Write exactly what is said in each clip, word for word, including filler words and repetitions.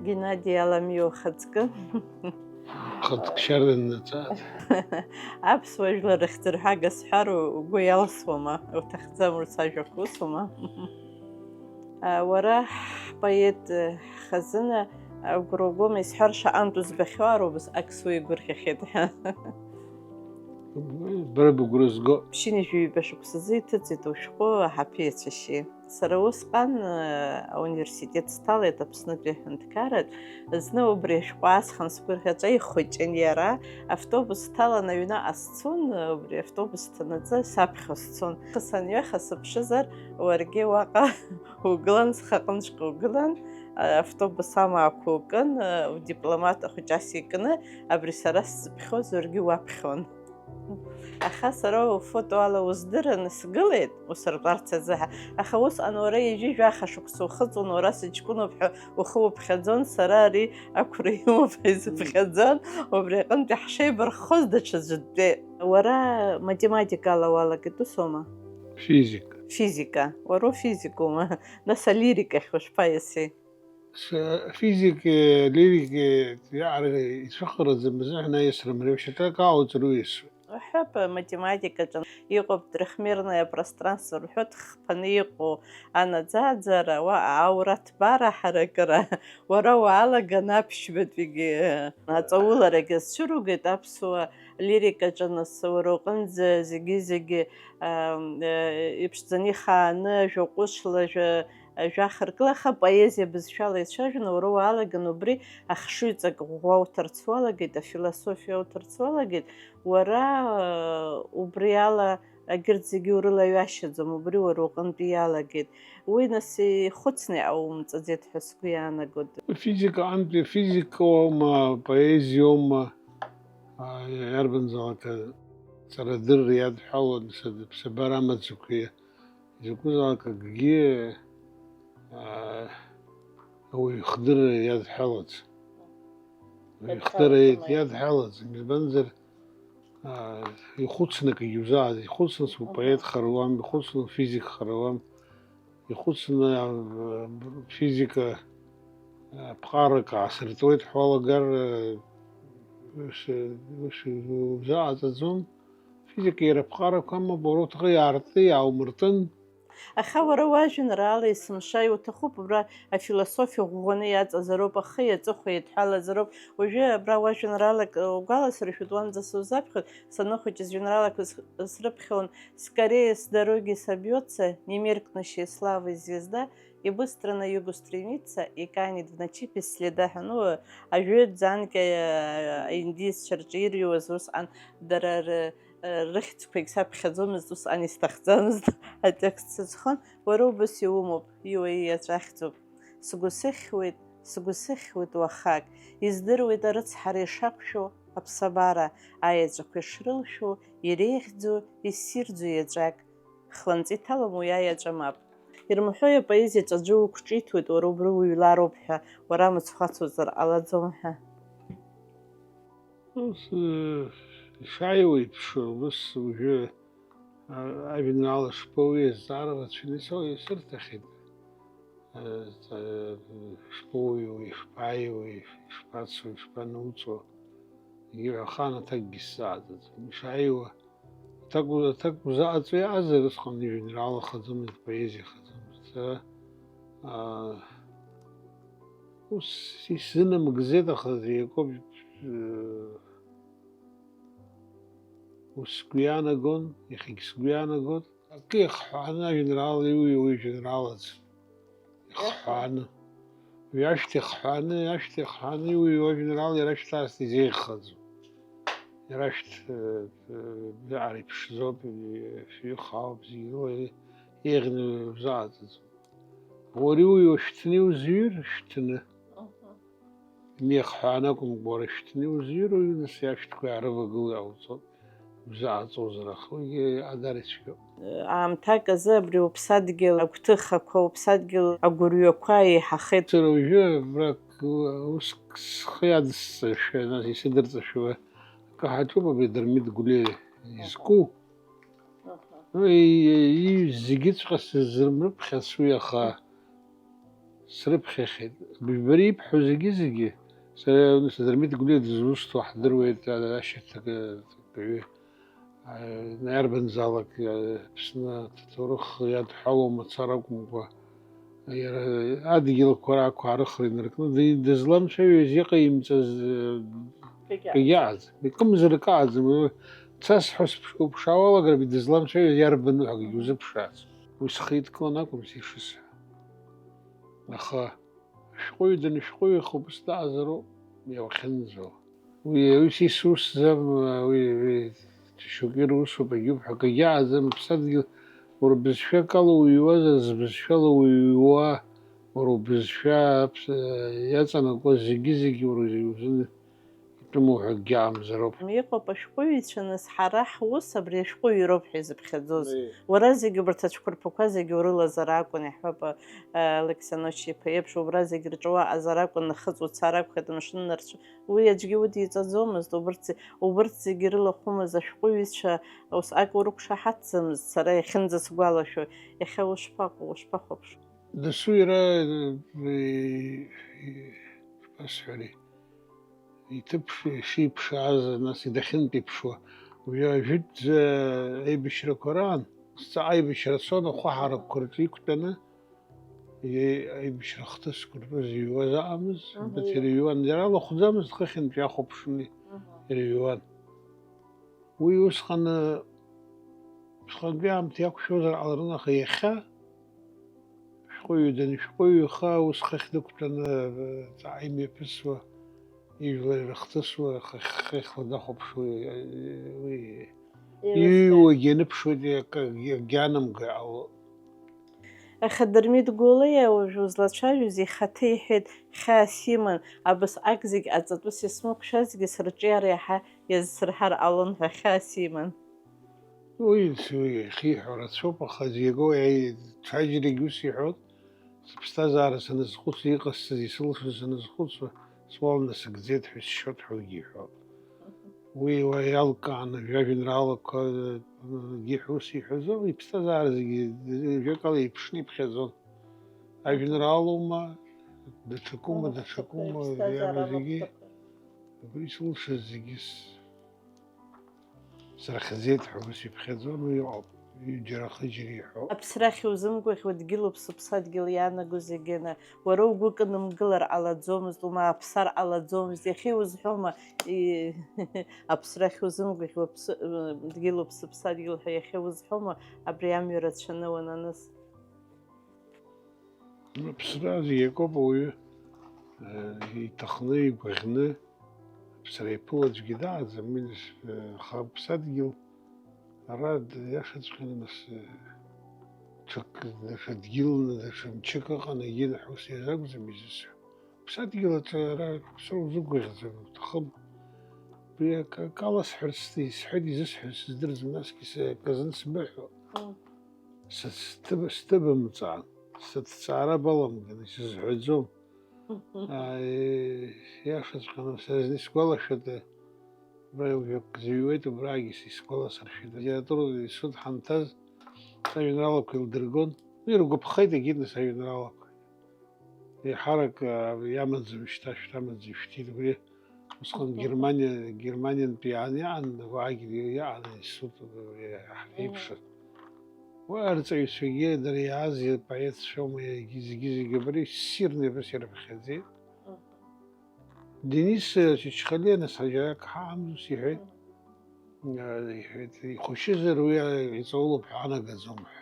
Геннади Аламиа ухаҵкы. Хыҵкшьарда ннаҵааит. Аԥсуа жәлар рыхьӡырҳәага сҳәар, угәы иалсуама? Уҭахӡам урҭ ажәақәа, усума? Уара ҳпоет, ҳхазына, агәра угома исҳәар, шаҟантә узбахьоу ароуп, ак суеигәырӷьахьеит ҳәа. Бара быгәра зго. Ԥшьынҩажәи ҩба шықәсазы иҭыҵит ушәҟәы Аҳаԥы иацәашьы. Сара усҟан, э, ауниверситет сҭалеит Аԥснытәи аҳәынҭқарратә. Зны убри ашәҟәы аасхан сгәырӷьаҵәа ихәыҷын иара. Автобус сҭалан аҩныҟа сцон, убри автобус ҭанаҵы саԥхьо сцон. Схы санҩаха сыԥшызар, уаргьы уаҟа угылан, схаҟынҵәҟьа угылан, автобус амаақәа укын, удипломат ахәыҷас икны, абри сара сзыԥхьоз уаргьы уаԥхьон. Аха сара уфото ала уздырын, сгылеит усыртәарц азыҳәа. Аха усҟан уара ҩажәи жәаха шықәса ухыҵуан, уара сыҷкәыноуп ҳәа ухы уԥхьаӡон, сара ари ақәра имоуп ҳәа исыԥхьаӡон, убри аҟынтәи ҳшеибарххоз даҽаӡәы дтәеит. Уара математикала уалагеит, усоума? Физика. Физика. Уара уфизикума? Нас алирикахь ушԥаиаси? Физики, лирики иаара ицәыхараӡам азыҳәан аиасра мариоушьа аҭак аауҵар уиасуеит. Уҳәап, аматематикаҿы иҟоуп трёхмерное пространство рҳәоит, хԥаны иҟоу анаӡааӡара, уа аура ҭбара ҳаракыра, уара уаалаган аԥшьбатәигьы аҵауларагьы зцәыругеит аԥсуа лирикаҿы, нас уара уҟынӡа зегьы-зегьы, ам, э, иԥшӡаны ихааны, ажәа ҟәышла, ажәа, ажәа ахыркыла, аха поезиа бызшәала ицәажәон, уара уаалаган убри ахшыҩҵак ӷәӷәа уҭарц уалагеит, афилософиа уҭарц уалагеит, уара, э, убри ала егьырҭ зегьы урылаҩашьаӡом, убри уара уҟынтәи иалагеит. Уи нас ихәыцны иҟаумҵаӡеит ҳәа сгәы иаанагоит. Физика антәи физикоума, поезиоума, а, иарбанзаалак аҵарадырра иадҳәалон са-, ԥсабара амаӡақәа изакәызаалак акгьы, аа, ауаҩы ихдырра иадҳәалаӡом. Ауаҩы ихдырра иадҳәалаӡом, избанзар, аа, ихәыцны акгьы узааӡ-, ихәыцны супоет харуам, ихәыцны физик харуам, ихәыцны, аа, физика, аа, ԥҟарак аасыртуеит ҳәа уалагар, аа, ус, ус узааӡаӡом. Физика иара аԥҟарақәа амоуп, уара уҭҟы иаартны иааумыртын. Аха уара уажәеинраала есымша иуҭахуп, абра афилософиа ӷәӷәаны иаҵазароуп, ахи аҵыхәеи еидҳәалазароуп. Уажәы абра уажәеинраалак, э, угәаласыршәоит, уанӡа сузаԥхьоит, саныхәыҷыз жәеинраалақәа с-, срыԥхьон, «Скорее с дороги собьётся, не меркнущая славой звезда, и быстро на юг устремится, и канет в ночи без следа» ҳәа, ну, ажәытә ӡанкьа, э, аиндиеццәа рҿы ирҩуаз усҟан дара ры-, рыхьӡқәагь саԥхьаӡомызт, усҟан исҭахӡамызт атекст сызхон, уара убас иумоуп, иуа ииаҵә ахьӡуп. Сгәы сыхьуеит, сгәы сыхьуеит уахак, издыруеит арыцҳара ишақәшәо аԥсабара, аиаҵәақәа ишрылшәу, иреиӷьӡоу, иссирӡоу иаҵәак. Хланҵы иҭалом уи аиаҵәа мап. Ирымҳәои апоезиаҿ аӡәы уқәҿиҭуеит, уара убри уҩлароуп ҳәа, уара мыцхәы ацуҵар ҟалаӡом ҳәа? Ус, э, ишааиуа еиԥш, ус уажәы, а, ажәеинраала шԥоуи азҵаара рацәаны исо-, исырҭахьеит. Э, э, шԥоуиуеи, шԥааиуеи, ишԥацои, ишԥануҵо, егьырҭ ахаан аҭакгьы сзааӡаӡом. Ишааиуа, аҭак у-, аҭак узааҵәо иаазар, усҟан ижәеинраала хаӡомызт, поезиа хаӡомызт. Сара, аа, ус исзынамыгӡеит, аха акоуп, э, ус сгәы иаанагон, иахьагь сгәы иаанагоит. Акы ихҳәааны ажәеинраала иуҩуа уи жәеинраалаӡам. Ихҳәааны. Уи ашәҭ ихҳәааны, ашәҭ ихҳәааны иуҩуа ажәеинраала иара шьҭа ас изеиӷьхаӡом. Иара шәҭ, э, э, даара иԥшӡоуп, шәҩы хаауп, зегь рыла еиӷьны узааӡаӡом. Уара иуҩуа шәҭны иузҩыр, шәҭны. Мхм. Имеихҳәааны акәымкәа, уара шәҭны иузҩыр, уҩныс иашәҭқәа иаарывагыло иҟауҵоит, узааҵозар, аха уигьы адара ицәгьоуп. Аамҭак азы абри уԥсадгьыл агәҭыхақәа, уԥсадгьыл агәырҩақәа еиҳахеит. Сара уажәы абрак уск схы иадысҵашәа, нас исыдырҵашәа акы ҳаҿуп, абри Дырмит Гәлиа изку. Аха. Ну, и-, и-, зегьыҵәҟьа сызрымрыԥхьац уи, аха Срыԥхьахьеит. Быжәбара ибҳәо зегьы-зегьы, сара Дырмит Гәлиа дызусҭоу ҳдыруеит, ашьаҭагы, аҩы, иарбанзаалак, Аԥсны аҭоурых иадҳәалоу мацара акәымкәа, иара адгьылқәа ракәа арыхра инаркны, ди-, дызламцәажәоз, иҟаимҵаз, Кагьааӡам. Кагьааӡам. Икымзар кааӡам. Цас ҳәа сыԥш-, уԥшаауа алагарами, дызламцәажәоз иарбану ҳәа акгьы узыԥшаац. Уи схы идкылан акәым сишысҳәо. Аха ашәҟәыҩҩы данышәҟәыҩҩыха убыс даҟазароуп иахьынӡоу. Уи аҩс исусӡам, уи, уи шьоукы русуп, егьуп ҳәа акгьы ааӡам, аԥсадгьыл, уара бызшәак ала уҩуазар, збызшәала уҩуа, уара убызшәа аԥс-, иаҵанакуа зегьы-зегьы уара узын итәыму ҳәа акгьы аамзароуп. Иҟоуп ашәҟәыҩҩцәа, нас, ҳара ҳус абри ашәҟәыҩҩроуп ҳәа изыԥхьаӡоз. Уара зегьы убарҭ ацәқәырԥақәа зегьы урылазар акәын, иаҳҳәап, Алексей Ночи-иԥа иеиԥш, убра зегь рҿы уаҟазар акәын, нахыҵ уцар акәхеит, амшын нарцә-, уи аӡәгьы удиҵаӡомызт, убырҭ зе-, убырҭ зегьы рылахәымыз ашәҟәыҩҩцәа усҟак урықәшаҳаҭӡамызт, сара иахьынӡасгәалашәо, иахьа ушԥаҟоу, ушԥахәаԥшуа? Дасу иара, э, э, шԥасҳәари, иҭыԥ ши-, шиԥшааз, нас идахьынтә иԥшуа. Уи ажәытә, э, аибашьрақәа раан, ҵаҟа аибашьра цон, ахәаҳарақәа рҿы иқәтәаны, и-, аибашьра ахҭысқәа ртәы зыҩуаз аҟамыз, Мгм. Баҭыр иҩуан, иара лыхәӡамызт, хыхьынтә иахәаԥшны Мгм. Ирыҩуан. Уи усҟан, усҟантәи аамҭа иақәшәозар ҟаларын, аха иахьа шәҟәыҩҩы данышәҟәыҩҩыха, ус хыхь дықәтәаны, ҵаҟа имҩаԥысуа, ижәлар ирыхҭысуа, хыхь-, хыхьла дахәаԥшуа, уи Ирыхҟьа. Иҩуагьы аныԥшуеит, акы, акгьы анамго иҟало. Аха Дырмит Гәлиа уажә узлацәажәоз ихаҭа иҳәеит, хьаас иман, абасҟак зегь аҵатәыс исмықәшәазгьы сырҿиара иаҳа иазсырҳар ҟалон ҳәа хьаас иман. Уи, уи иахьиҳәо рацәоуп, аха зегьы уи ицәажәарагь ус иҳәоит, сыԥсҭазаара саназхәыцуа, иҟасҵаз, исылшоз саназхәыцуа, суал насыгӡеит ҳәа исшьоит ҳәа уигьы иҳәоит. Уи уа иалкааны, жәажәеинраалақәа, э, гьы ҳәа ус иҳәазо, иԥсҭазаара зегьы, э, жәакала иԥшны иԥхьаӡон. Ажәеинраалоума, даҽакума, Амаԥхақәа, даҽакума, иаԥсҭазаара иара зегьы, амаԥхақәа. Абри сылшаз зегьы с-, сырхьӡеит ҳәа ус иԥхьаӡон, уи иҟоуп, ҩыџьара-хыџьара иҳәо. Аԥсра ахьузымгәаӷьуа дгьылуп сыԥсадгьыл иаанаго зегьы ны. Уара угәы кынымгылар ҟалаӡомызт, умааԥсар ҟалаӡомызт, иахьа иузҳәома, и-, аԥсра ахьузымгәаӷьуа ԥсы-, дгьылуп сыԥсадгьыл ҳәа иахьа иузҳәома, абри амҩа рацәаны уананыз? Аԥсра зегь акоуп ауаҩы, э, иҭахны, игәаӷьны, аԥсра иԥыло аӡәгьы дааӡам, уи нас, э, аха аԥсадгьыл ара д-, иашаҵәҟьаны нас, э, ҽак, даҽа дгьылны, даҽа мчык ыҟан, егьи ус иазакәӡам изысҳәо. Аԥсадгьыл аҿы ара сара узықәгәыӷӡом, уҭахым. Уи акы, акы аласҳәарц сҭ-, исҳәеит, изысҳәаз сыздырӡом, насгьы са-, акы азын сбыҳәо. Мм. Са-, сҭыб-, сҭыбымҵаан, сыҭҵаара баламган, исызҳәаӡом. Ааи, иашаҵәҟьаны, сара зны исгәалашәоит, абра жәак зыҩуеит, убраагьы исгәаласыршәеит. Алитературатә институт ҳанҭаз, сажәеинраалақәа еилдыргон. Уи иргәаԥхеит егьи нас ажәеинраалақәа. Еиҳарак, а, иамаӡам шьҭа, шьҭа амаӡа ишәҭит. Убри усҟан Мгм. Германиа, Германиантәи иаан-, иаан, уаагьы иаан аинститут, а, ҳреиԥшын. Мгм. Уи арҵаҩцәагьы, дара иааз апоетцәоума, иагьы зегьы-зегьы абри ссирны абас ирыԥхьаӡеит. Мгм. Денис, э, Чачхалиа, нас, ҳажьак ҳаамҭа ус иҳәеит. Мгм. Э, иҳәеит, ихәашьызар уи, э, иҵаулоуп ҳәа анагаӡом ҳәа.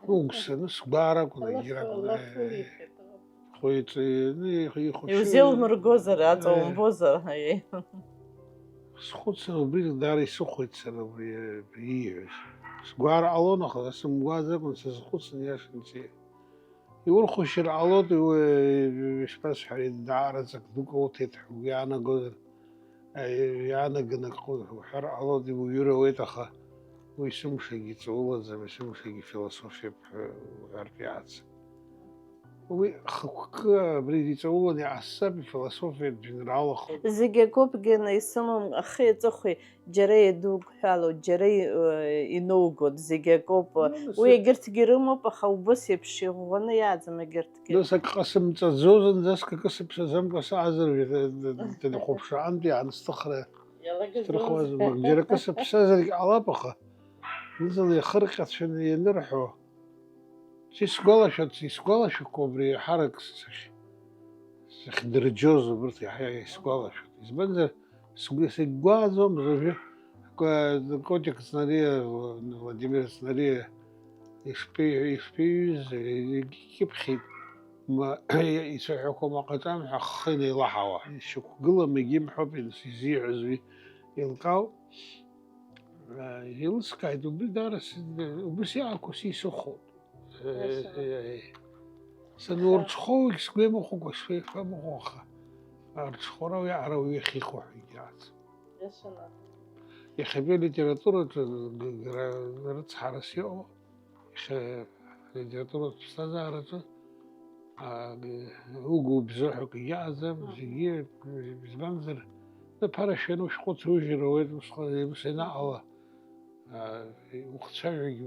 Угәсаны сгәаар акәын, Алаф-, егьирак, алаф э, улихит. Хәеиҵыҩны ихы ихәашьы. Иузеилмыргозар, аҵаумбозар, Э. аиеи. Схәыцын, убри даара исыхәеит сара убри, э, ииҳәаз. Сгәаар ҟалон, аха сымгәааӡакәан сазхәыцын, иашан ҵиа. Иурхәашьыр ҟалоит, уи, ишԥасҳәари, даараӡак дук ауҭеит ҳәа угәы иаанагозар, э, иаанаганы акы уҳәар ҟалоит, иуҩыр ауеит, аха уи сымшагьы ҵаулаӡам, сымшагьы философиоуп ҳәа уҳәартә иаацын. Уи хықәкы абри иҵауланы иҟасҵап, ифилософиатә жәеинраалахоит. Зегь акоуп, Гена, исымам ахи аҵыхәеи, џьара иадугәҳәалоу, џьара иноугоит, зегь акоуп. Уи егьырҭгьы рымоуп, аха убыс еиԥш иӷәӷәаны иааӡам егьырҭгьы. Нас ак ҟасымҵаӡо, зынӡаск акы сыԥсаӡамкәа саазар, телехәаԥшаантәи аансҭыхра сҭырхуазма. Џьара акы сыԥсазаргь ҟалап, аха ныҵала ихырҟьацәаны ианырҳәо, Сисгәалашәоит, сисгәалашәақәо убри еиҳарак сахь-, сахьдырџьоз убырҭ иаҳа исгәалашәоит. Избанзар, сгәы, сагьгәааӡом, уажәы, ко-, Котик Цнариа, Владимир Цнариа ишԥи-, ишԥиҩыз, егьикьыԥхьит, ма, ицәаҳәақәа ма ҟаҵам ҳәа ахы инеилаҳауа. Ишьақәгылам, егьимҳәоуп, изиҳәаз уи еилкаауп. Еилыскааит, убри даара сыд-, убыс иаақәу сисыхәоуп. Иашаны. Е, е, е. Санурҽхәоугь сгәы иамыхәакәа сшеихамыхәо, аха арҽхәара уи аара уи иахьихәо ҳәа егьаацым. Иашаны. Иахьатәи алитератураҿы г-, гра-, рыцҳарас иҟоу, иахьа алитературатә ԥсҭазаараҿы, а, г-, угәы убзоуҳәа акгьы ыҟаӡам, Мгм. зегьы, избанзар, ԥара шәаны ушәҟәы ҭужьыр ауеит, усҟан, ус ианаҟала, а, ухцәажәагь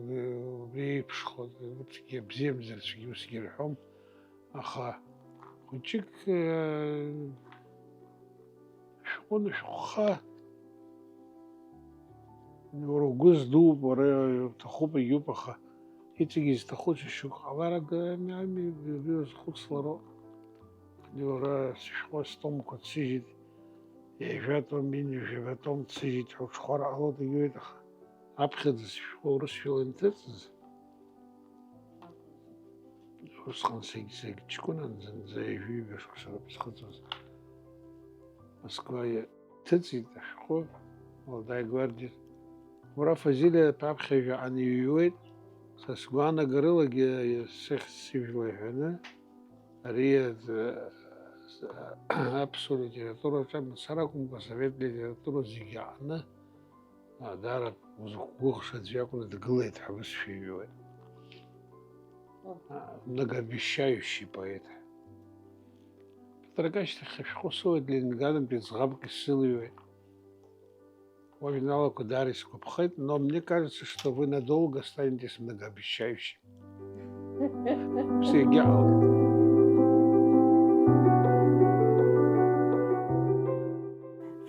убри еиԥшхоит, урҭгьы абзиамзарцәагьы усгьы рҳәом, аха хәыҷык, э, шәҟәы анышәҟәха, уара угәы здууп, уара уҭахуп, егьуп, аха иҵегь изҭаху џьашьоук ҟалар ами, ами, уи уазхәыцлароуп. Уара сышәҟәы стомқәа ҭсыжьит, ҩажәа том, ҩажәа том ҭсыжьит ҳәа уҽхәар ҟалоит, егьуеит, аха аԥхьаӡа сышәҟәы урысшәала инҭыҵыз, усҟан сегь-, сегь ҷкәынан зынӡа ҩажәи ҩба шықәса роуп исхыҵуаз. Москва иҭыҵит ашәҟәы, Молодая гвардиа. Уара Фазилиа аԥхьажәа аниҩуеит, са сгәаанагарылагьы сыхьӡ сыжәла иҳәаны, ари, э, аԥсуа литератураҿы мацара акәымкәа, асовет литература зегьы аҟны, а, даара узықәгәыӷша аӡә иакәны дгылеит ҳәа бызшәа иҩуеит. Мгм. А, многообещающий поэт. Ԥыҭрак ашьҭахь ашәҟәы соуеит, Ленинградынтәи ӡӷабк исылҩуеит. Уажәеинраалақәа даара исгәаԥхеит, но мне кажется, что вы надолго останетесь многообещающим. Ус егьаҟалеит.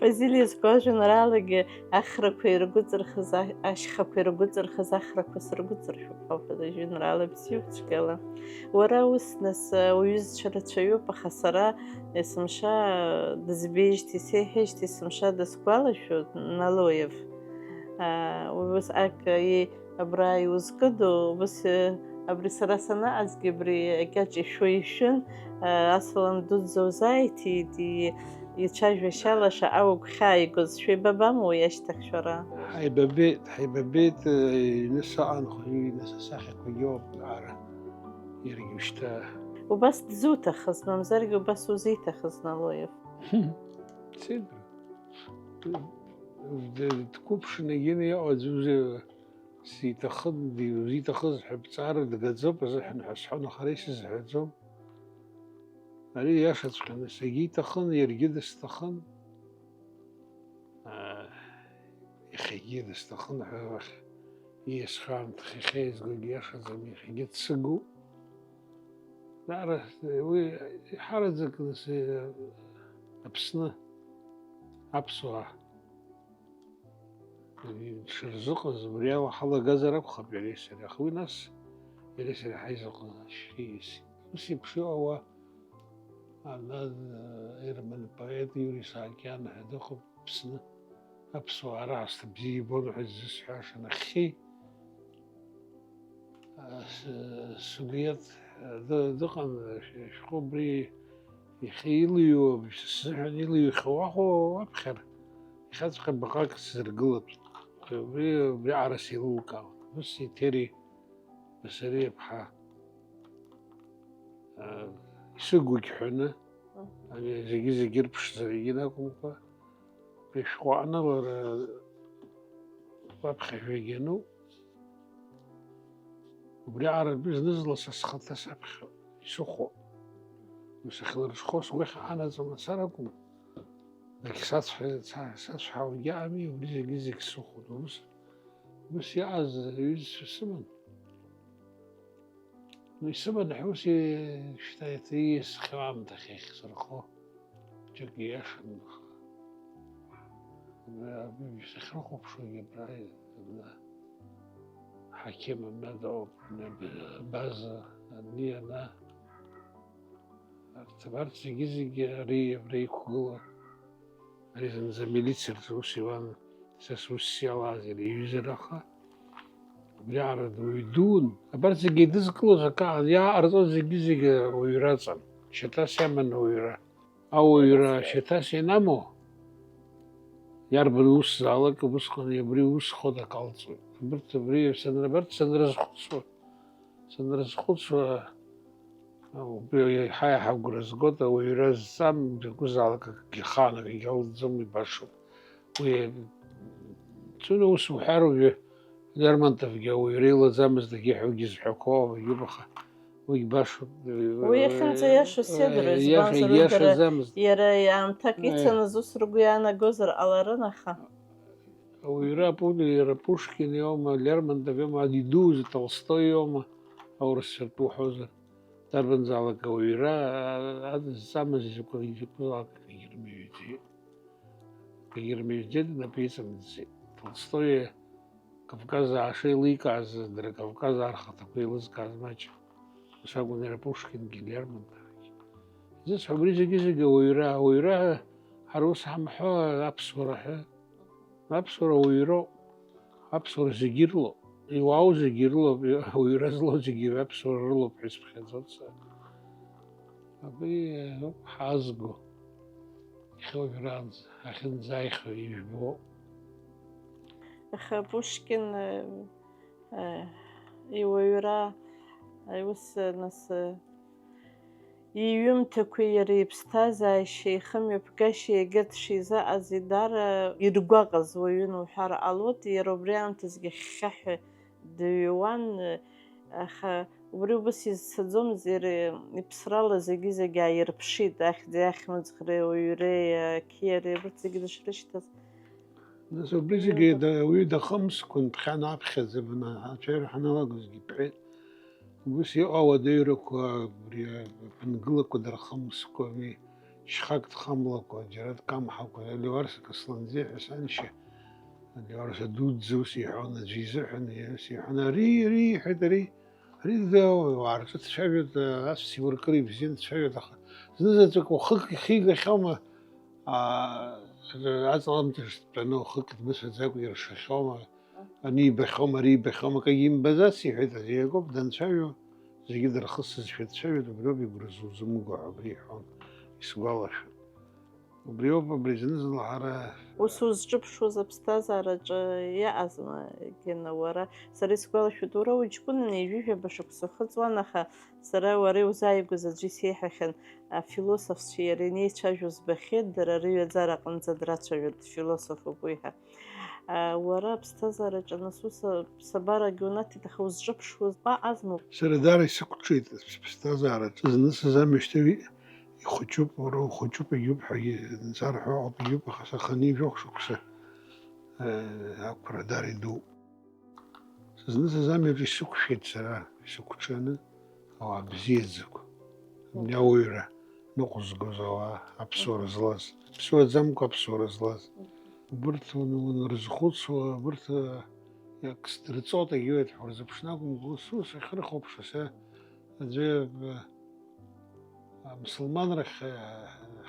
Фазилиа зҳәо ажәеинраалагьы ахрақәа иргәыҵырхыз, а-, ашьхақәа иргәыҵырхыз ахрақәа сыргәыҵыршәоуп ҳәа уҳәоит, ажәеинраала бзиоуп цәгьала. Уара ус, нас, уҩызцәа рацәаҩуп, аха сара есымша дызбеижьҭеи сеиҳәеижьҭеи есымша дысгәалашәоит Налоев. Уи усҟак абра иузкыду, ус, абри сара санаҟазгьы абри акьаҿ ишәо ишәын, асалам дуӡӡа узааиҭиит, и-, ицәажәашьала шаҟа угәхьааигоз, шәеибабама уи ашьҭахь шәара? Ҳаибабеит, ҳаибабеит, э, ҩны саҟан, хәыҷы ҩны сасахьақәагьы ыҟоуп ара, иаргьы ушьҭа. Убас дзуҭахыз, мамзаргьы убас узиҭахыз, Налоев? Сеидру. Д-, д-, дқәыԥшын, егьины иҟоу аӡәы сиҭахын, ди-, узиҭахыз ҳәа бҵаара дгаӡоуп азыҳәан ҳәа сҳәон, аха ара исызҳәаӡом. Ари иашаҵәҟьаны, сагьиҭахын, иаргьы дысҭахын. Аа, иахьагьы дысҭахын ҳәа уахь ииасхьан, хыхь еизгогьы иашаӡам, иахьагьы дсыгуп. Даара уи иҳараӡак нас, э, Аԥсны, аԥсуаа дшырзыҟаз, убри ала ҳалагазар акәхап иареи сареи, аха уи нас иареи сареи ҳаизыҟазаашьа ииасит. Ус еиԥш иҟоу ана, э, герман поет Иури Саакиан ҳәа дыҟоуп Аԥсны. Аԥсуаа раасҭа бзиа ибон ҳәа ззысҳәаша нахьхьи, а, с-, Сугиеҭ, а, ды-, дыҟан, ш-, шәҟәы убри иахьа илыҩуа, сзыҳәан илыҩхьоу ахәо уаԥхьар, иахьаҵәҟьа баҟак сзыргылатәын. Убри, убриаҟара сеилылкаауан. Ус Еҭери Басариа-ԥҳа, а, исыгугь ҳәаны, Мгм. ани зегьы-зегьы рыԥшӡара егьын акәымкәа, Ишәҟәы аналара уаԥхьажәагьы ануп. Убриаҟара зны-зынла са схаҭа саԥхьа исыхәо. Сахьлырҽхәо сгәы ианаҵо мацара акәым, дагьсацәҳа-, са-, сацәҳауагьы ами, убри зегьы-зегь сыхәон. Ус, ус иааз ҩызцәа сыман. Ну, исыман ҳәа ус и-, шьҭа иаҭ-, ииасхьоу аамҭахь иахьсырхо. Џьаргьы ииашам, аха абри, абри сахьрыхәаԥшуагьы абра, абна ҳақьым абна дыҟоуп, абна База, ани ана. Арҭ, абарҭ зегьы-зегьы ари абра иқәгылоуп. Ари зынӡа амилициа рҿы ус иуан, са сус иалаз иара иҩызара, аха убриаҟара дуаҩ дуун. Абарҭ зегьы еидызкылоз акы аан, иааҟарҵоз зегьы-зегьы ауаҩра аҵан. Шьаҭас иаман ауаҩра. Ауаҩра шьаҭас ианамоу, иарбан усзаалак убысҟан абри ус хәыдак алҵуеит. Абарҭ абри санра-, абарҭ санрызхәыцуа, санрызхәыцуа, убри иаҳа-иаҳа агәра згоит, ауаҩра зҵам, закәызаалак акгьы ахаан акгьы алҵӡом, ибашоуп. Уи, ҵәына ус уҳәар, уажәы Лермонтовгьы ауаҩра илаӡамызт, дагьыҳәа уигьы зҳәақәоу ауаҩуп, аха уигь башоуп. Уи иахьынӡаиашоу сеидру, э, иаша-, избанзар, уи дара иашаӡамызт. Иара аамҭак, э, ицаныз ус ргәы иаанагозар ҟаларын, аха. Ауаҩра апу-, иара Пушкин иоума, Лермонтов иоума, идуузеи, Толстой иоума, аурысшәа ртәы уҳәозар, дарбанзаалак ауаҩра, а, а, зҵамыз изакәы-, изакәызаалак акгьы рмыҩӡеит. Акгьы рмыҩӡеит, инапы иҵамӡӡеит. Толстои Кавказ ааша еиликааз, дара Кавказ архаҭақәа еилызкааз маҷ. Ус акәын иара Пушкингьы, Лермонтовгьы. Изысҳәо, абри зегьы-зегьы ауаҩра, ауаҩра ҳара ус ҳамҳәо, аԥсуара ҳәа. Аԥсуара уаҩроуп. Аԥсуара зегьы ирлоуп. Иуаау зегьы ирлоуп. Ауаҩра злоу зегьы аԥсуара рылоуп ҳәа исыԥхьаӡоит сара. Абри ауп ҳаазго. Иахьа уажәраанӡа ҳахьынӡааихьоу ижәбо. Аха Пушкин, э, э, иуаҩра, э, ус, э, нас, э, иҩымҭақәеи иара иԥсҭазаашьеи, ихымҩаԥгашьеи егьырҭ шизаҟаз идара иргәаҟыз уаҩын уҳәар ҟалоит, иара убри аамҭазгьы хьхьаҳәа дыҩуан, э, аха убри убас изцаӡомызт, иара иԥсрала зегьы-зегьы ааирԥшит, ахьӡи ахьымӡӷреи ауаҩреи ақьиареи абарҭ зегьы дышрышьҭаз. Нас убри зегьы да-, уаҩы дахымскәан, ԥхьан аԥхьаӡа бна ацәажәара ҳаналагозгьы бҳәеит. Убас иҟоу ауадаҩрақәа, абри аԥынгылақәа дырхымскәами, шьхак дхамлакәа, џьара дкамҳакәа, Леуарса Касланӡиа ҳәа саншьа, Леуарса дуӡӡа ус иҳәон, аӡәы изыҳәан, ус иҳәон, ари, ари, иҳәеит, ари, ари, да, ауаа рҿы дцәажәоит, ас иуркыр ибзиан дцәажәоит, аха зны-заҵәык ухы ихигахьоума, аа, аҵаламҭа дтәаны ухы дмыцәаӡакәа иршахьоума, ани ибахьоума, ари ибахьоума, акгьы имбаӡац, иҳәеит, ари акоуп данцәажәо, зегьы дырхысызшәа дцәажәоит, убриоуп игәра зузымго ҳәа убри иҳәон, исгәалашәоит. Убриоуп абри зны-зынла ҳара. Ус узҿыԥшуаз аԥсҭазаараҿы иаҟазма, Гена, уара? Сара исгәалашәоит, уара уҷкәынаны ҩажәижәаба шықәса ухыҵуан, аха сара уара иузааигәаз аӡәы исеиҳәахьан, афилософцәеи иареи анеицәажәо збахьеит, дара рыҩаӡара аҟынӡа драцәажәоит, дфилософуп уи ҳәа. А, уара аԥсҭазаараҿы нас ус аԥсабарагьы унаҭеит, аха узҿыԥшуаз уаҟазма? Сара даара исықәҿиеит аԥсҭазаараҿы. Зны сызамышьҭуа ихәыҷуп, уара ухәыҷуп, егьуп ҳәагьы, зынӡа рҳәо ыҟоуп, егьуп, аха саханы жәохә шықәса, э, ақәра даара идууп. Зны сызамҩаҿ исықәшәеит сара, исықәҿианы, ауаа бзиаӡақәа. Абни ауаҩра, ныҟәызгоз ауаа, аԥсуара злаз, ԥсуаӡамкәа аԥсуара злаз. Убырҭ уан-, уанрызхәыцуа, убырҭ, э, иак сдырҵоит, егьиуеит ҳәа урзыԥшны акәымкәа, ус, ус ахьрыхәаԥшуа, са аӡәы, э, амсылманрахь, э,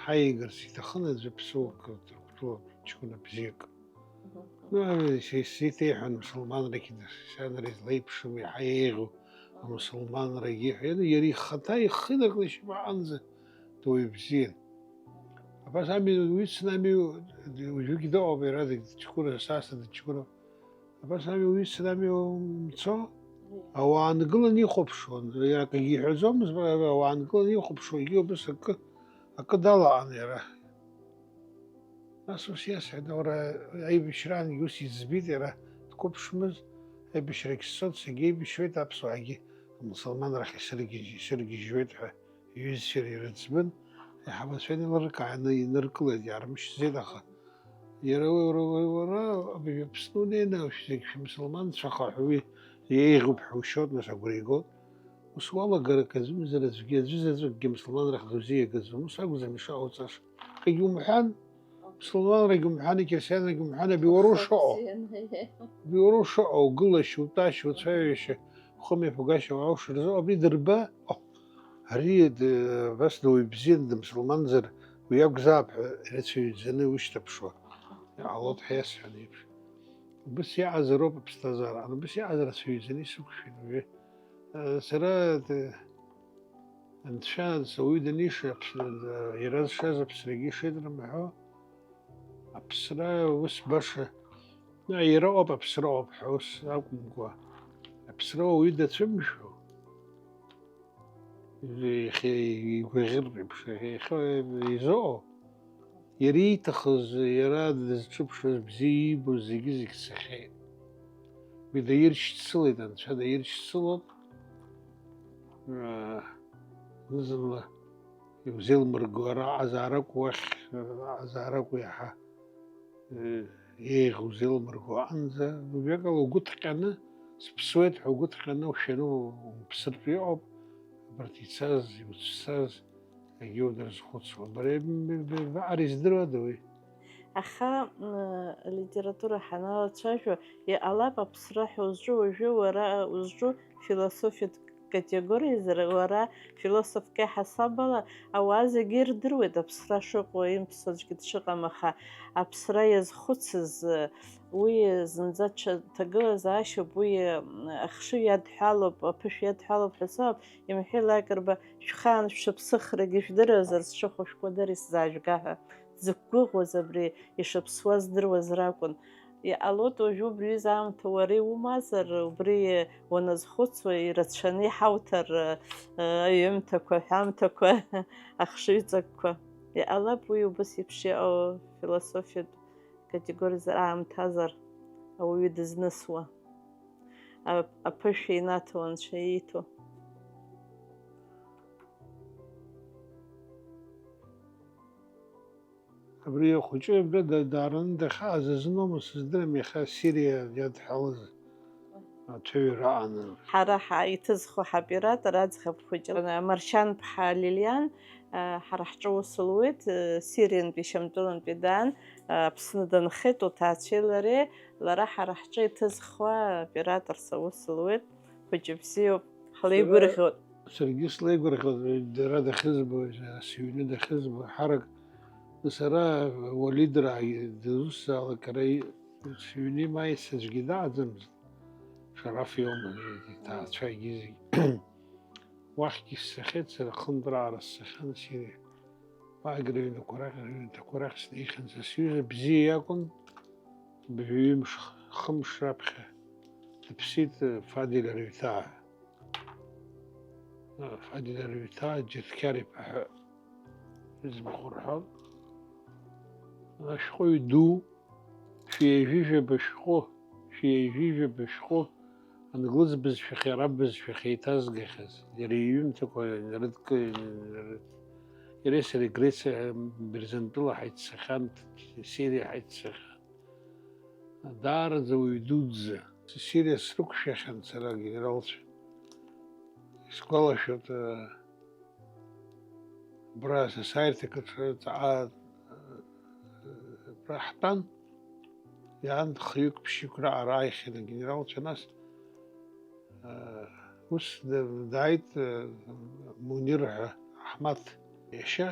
ҳаигарц иҭахын аӡәы ԥсуак, Ҭырқәтәылатә ҷкәына бзиак. Мгм. Ну, ара ис-, ис-, исеиҭеиҳәон амсылманрагьы, исанара излеиԥшым, иаҳа еиӷьу амсылманрагьы иҳәеит, иара ихаҭа ихы инаркны ишьапаҟынӡа дуаҩ бзиан. Абас ами, уи дцаны ами, уажәыгь дыҟоуп, иара дыҷкәына, саса дыҷкәыноуп. Абас ами, уи дцаны ами умцо, ауаа нкыланы ихәаԥшуан, иара акгьы иҳәаӡомызт, ауаа нкыланы ихәаԥшуан, егьи убас акы, акы далаҟан иара. Нас ус иасҳәеит, уара, аибашьраангьы ус иӡбеит иара, дқәыԥшмыз, аибашьрагь сцоит, сагьеибашьуеит, аԥсуаагьы амусулманрахь исыргьежь-, исыргьежьуеит ҳәа Иҩызцәа ирыӡбан, аиҳабацәа инеилыркааны иныркылеит, иаармышьҭӡеит, аха иара уи, уара, уара, уара, абыржәы Аԥсны унеины, зегь шәымсылманцәаха ҳәа уи еиӷьуп ҳәа ушьоит, нас агәра игоит. Ус уалагарак аӡәымзар аӡәгьы, аӡәы заҵәыкгьы мсылманрахь дузиагаӡом, ус акәӡам ишыҟауҵаша. Акгьы умҳәан, мсылманрагьы умҳәан, иқьырсианрагьы умҳәан, абри уара ушыҟоу. Абри уара ушыҟоу, угылашьа, утәашьа, уцәажәашьа, ухымҩаԥгашьа, уааушьа рзы, абри дырба, о, ари д-, абас дуаҩ бзиан, дымсылманзар, уи акәзаап ҳәа ирацәаҩӡаны иушьҭаԥшуа. Иҟалоит ҳәа иасҳәан еиԥш. Убыс иаҟазароуп аԥсҭазаара. Убыс иаҟаз рацәаҩӡаны исықәшәеит уажәы. Сара, д-, Анцәа ауаҩы даниша, Аԥсны, иара зшаз Аԥсрагьы ишеит рымҳәо, аԥсра ус баша, на, иара ыҟоуп, аԥсра ыҟоуп ҳәа ус акәымкәа, аԥсра ауаҩы дацәымшәо, иахьа игәаӷьыр еиԥш, иахьа изыҟоу, иара ииҭахыз, иара дызҿыԥшуаз, бзиа иибоз зегьы-зегь цахьеит. Уи даиршьцылеит, Анцәа даиршьцылоуп. Зны-зынла иузеилмырго, ара аҟазаарак уахь, аҟазаарак уиаҳа, э, еиӷь узеилмырго аҟынӡа, уажәакала угәы ҭҟьаны, сыԥсуеит ҳәа угәы ҭҟьаны ушәаны умԥсыртә иҟоуп, абарҭ ицаз, иуцәцаз, егьи унарызхәыцуа. Бара иб-, б-, б-, баҟара издыруада уи? Аха, м, алитература ҳаналацәажәо, иҟалап аԥсра ҳәа узҿу уажәы уара узҿу философиатә категориазар, уара философк иаҳасаб ала, ауаа зегьы ирдыруеит аԥсра шыҟоу, имԥсуа аӡәгьы дшыҟам, аха аԥсра иазхәыцыз, уи зынӡа ҽа ҭагылазаашьоуп, уи, м, ахшыҩ иадҳәалоуп, аԥышә иадҳәалоуп ҳәа соуп, имҳәеи Лакрба, шәхаан шәыԥсыхрагьы жәдыруазар, сҽыхәа шәкәадыр исзаажәга ҳәа. Дзықәгәыӷуаз абри ишыԥсуа здыруаз ракәын. Иҟалоит уажәы убри аҩыза аамҭа уара иумазар, убри уаназхәыцуа, ирацәаны иҳауҭар, э, аҩымҭақәа, аҳәамҭақәа, ахшыҩҵакқәа. Иҟалап уи убас еиԥш иҟоу философиатә категориазар аамҭазар ауаҩы дызнысуа, а-, аԥышәа инаҭо анцәа ииҭо. Абри ахәыҷы абра да-, даараны дахьааз азыноума сыздырам, иахьа Сириа иадҳәалаз аҭыҩра аан. Ҳара ҳа-, иҭызхуа ҳаоператор аӡӷаб хәыҷы, Маршьан-ԥҳа Лилиан, а, ҳара ҳҿы аус луеит, а, Сириантәи Шьамтәылантәи даан, а, Аԥсны дынхеит уҭаацәеи лареи, лара ҳара ҳҿы иҭызхуа операторс аус луеит, хәыҷы бзиоуп, ҳлеигәырӷьоит. Саргьы слеигәырӷьоит, дара дахьызбо, сыҩны дахьызбо, ҳарак, сара Уалидраагьы дызусҭзаалак ара и-, сыҩны имааиц аӡәгьы даҟаӡамызт, Шараф иоума, иҭаацәа егьи зегь. Уахьгьы ссахьеит, сара хынтә раҟара ссахьан Сириа. Уаагьы рыҩнқәа рахь, рыҩнҭақәа рахь снеихьан, са сҩыза бзиа иакәын, бжаҩымш, хымш раԥхьа дыԥсит, Фадил Арҩҭаа. Фадил Арҩҭаа Џьырқьар-иԥа ҳәа иӡбахә рҳәон. Ашәҟәыҩҩы ду, шәи ҩажәи жәаба шәҟәы, шәи ҩажәи жәаба шәҟәы англыз бызшәахьеи араб бызшәахьеи еиҭазгахьаз, иара иҩымҭақәа инарыдкы-, инарыд-, иареи сареи Грециа, Берзентәыла ҳаиццахьан, Сириа ҳаиццахьан. Даараӡа уаҩ дуӡӡа. Сириа срықәшәахьан сара агенералцәа. Исгәалашәоит, э, абра асасааирҭак аҿы ҵаҟа, э, абра ҳтәан, иаан хҩык-ԥшьҩык раҟара ааихьан агенералцәа, нас, э, ус да-, дааит, э, Мунир ҳәа, Аҳмаҭ иашьа.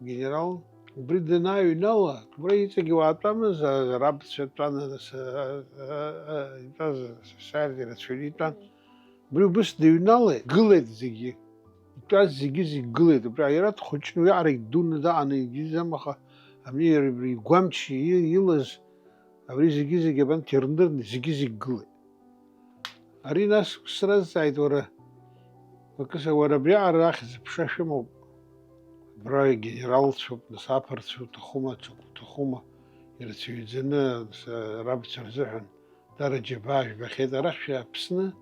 Генерал, убри данааҩнала, убра иҵегь уаатәамыз, а, арабцәа тәан, а, а, а, итәаз асаиарҭа ирацәаҩны итәан. Убри убыс дыҩналеит, гылеит зегьы. Итәаз зегьы-зегь гылеит. Убри иара дхәыҷны, уиаҟарагь дуны даҟаны игьизам, аха абни иара убри игәамч и-, илаз, абри зегьы-зегь абанҭ ирнырны, зегьы-зегь гылеит. Ари нас сразҵааит, уара, Макыса, уара абриаҟара ахьӡ-аԥша шәымоуп. Абра генералцәоуп, нас аԥырцәа уҭахума, ҽак уҭахума, ирацәаҩӡаны, нас, арабцәа рзыҳәан дара џьабаа жәбахьеит. Арахь шәа Аԥсны,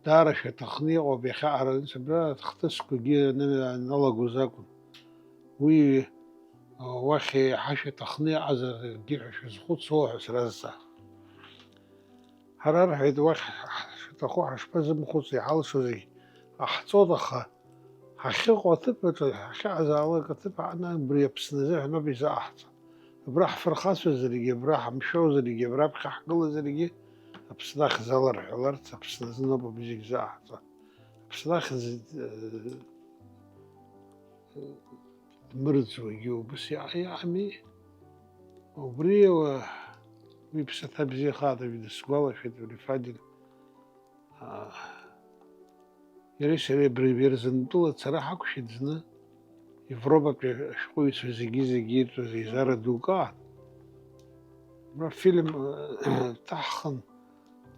Даара шәаҭахны иҟоуп иахьа ара, абра хҭысқәагьы аны-, аналагоз акәын. Уи, а, уахь еиҳа шәаҭахны иҟазаргьы ҳәа шәазхәыцуа ҳәа сразҵаахт. Ҳара, рҳәеит, уахь ҳ-, шаҭаху ҳашԥазымхәыци, иҳалшо зегь ҟаҳҵоит, аха ҳахьыҟоу аҭыԥ аҿы, ҳахьыҟазаалак аҭыԥ аҟны абри Аԥсны азыҳәан ауп изаҟаҳҵо. Абра ҳфырхацәазаргьы, абра ҳамшәозаргьы, абраԥхьа ҳгылазаргьы, Аԥсны ахьӡ аларҳәаларц, Аԥсны азын ауп абри зегь заҟаҳҵо. Аԥсны ахьӡ, э, дмырӡуагьы убас иа-, иаами. Убри, уа, уи иԥсаҭа бзиахааит, аҩны сгәалашәеит, абри Фадил. Аа, иареи сареи абри Бырзентәыла ацара ҳақәшәеит зны, Европатәи ашәҟәыҩҩцәа зегьы-зегьы иртәыз еизара дук аан. Абра фильм, э, ҭаҳхын,